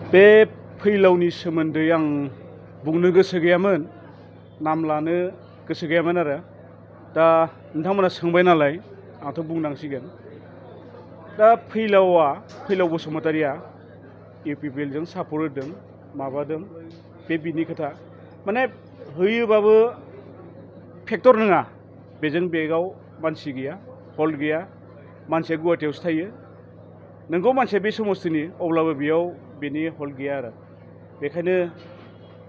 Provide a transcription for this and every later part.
बे फैलावनि सोमोन्दै आं बुंनो गोसो गैयामोन, नाम लानो गोसो गैयामोन आरो दा नोंथांमोना सोंबाय नालाय आंथ' बुंनांसिगोन। दा फैलाव बसुमतारिया इउपिपिएलजों सापर्ट होदों माबादों बे बिनि खोथा, माने होयोबाबो फेक्टर नङा, बेजों बेगाव मानसि गैया, हल्ड गैया, मानसिया गुवाहाटीयावसो थायो। नोंगौ मानसिया बे समस्तिनि, अब्लाबो बेयाव बेनि हल्ड गैया आरो बेखायनो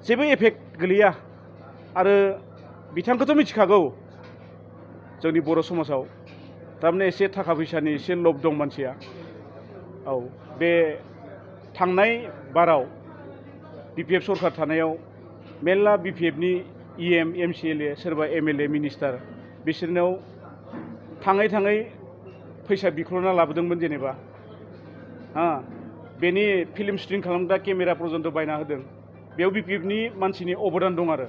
जेबो एफेक्ट गोलैया। आरो बिथांखौथ' मिथिखागौ जोंनि बर' समाजाव थारमाने एसे थाखा फैसानि एसे लब दं मानसिया। औ, बे थांनाय बाराव बिपिएफ सरकार थानायाव मेरला बिपिएफनि इएम एमसिएलए सोरबा एमएलए मिनिस्टार बिसोरनाव थाङै थाङै फैसा बिख्ल'ना लाबोदोंमोन जेनेबा। बेनि फिल्म शुटिं खालामग्रा केमेरा पर्यन्त बायना होदों। बेयाव बिपिएफनि मानसिनि अबदान दं आरो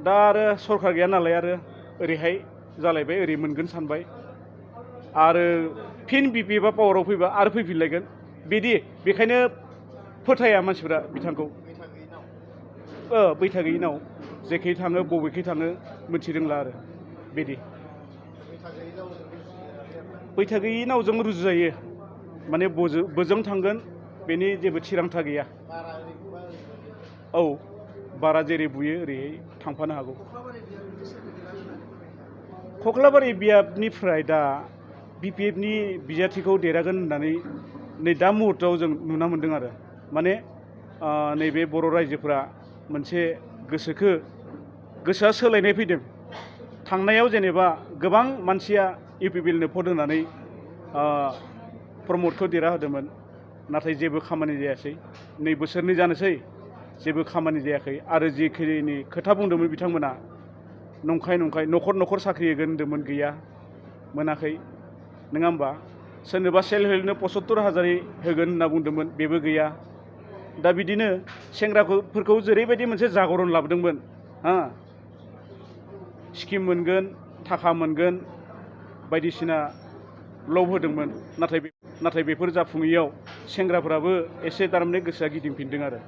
दा आरो सरकार गैया नालाय आरो ओरैहाय जालायबाय, ओरै मोनगोन सानबाय आरो फिन बिपिएफआ पावाराव फैबा आरो फैफिनलायगोन बिदि। बेखायनो फोथाया मानसिफ्रा बिथांखौ। बैथा गैयिनाव जेखै थाङो बबेखै थाङो मिथिरोंला आरो बिदि। बैथा गैयि नावजों रुजुजायो, माने बोजों थांगोन बेनि जेबो थिरांथा गैया। औ, बारा जेरै बुयो ओरैहाय थांफानो हागौ। कख्लाबारि बियाबनिफ्राय दा बिपिएफनि बिजाथिखौ देरहागोन होननानै नै दा मुहुर्तआव जों नुना मोन्दों आरो माने नैबे बर' रायजोफोरा मोनसे गोसोआ सोलायनाय फैदों। थांनायाव जेनेबा गोबां मानसिया इउपिपिएलनो भट होनानै प्रमदखौ देरहाहोदोंमोन, नाथाय जेबो खामानि जायासै। 2 बोसोरनि जानोसै, जेबो खामानि जायाखै। आरो जिखिनि खोथा बुंदोंमोन बिथांमोना नंखाय न'खर साख्रि होगोन होन्दोंमोन, गैया, मोनाखै, नङा होमबा? सोरनोबा सेल्फ हेल्पनो 75,000 होगोन होनना बुंदोंमोन, बेबो गैया। दा बिदिनो सेंग्राफोरखौ जेरैबायदि मोनसे जागरण लाबोदोंमोन, स्किम मोनगोन, थाखा मोनगोन, बायदिसिना लब होदोंमोन, नाथाय बेफोर जाफुङैयाव सेंग्राफोराबो एसे थारमाने गोसोआ गिदिंफिनदों आरो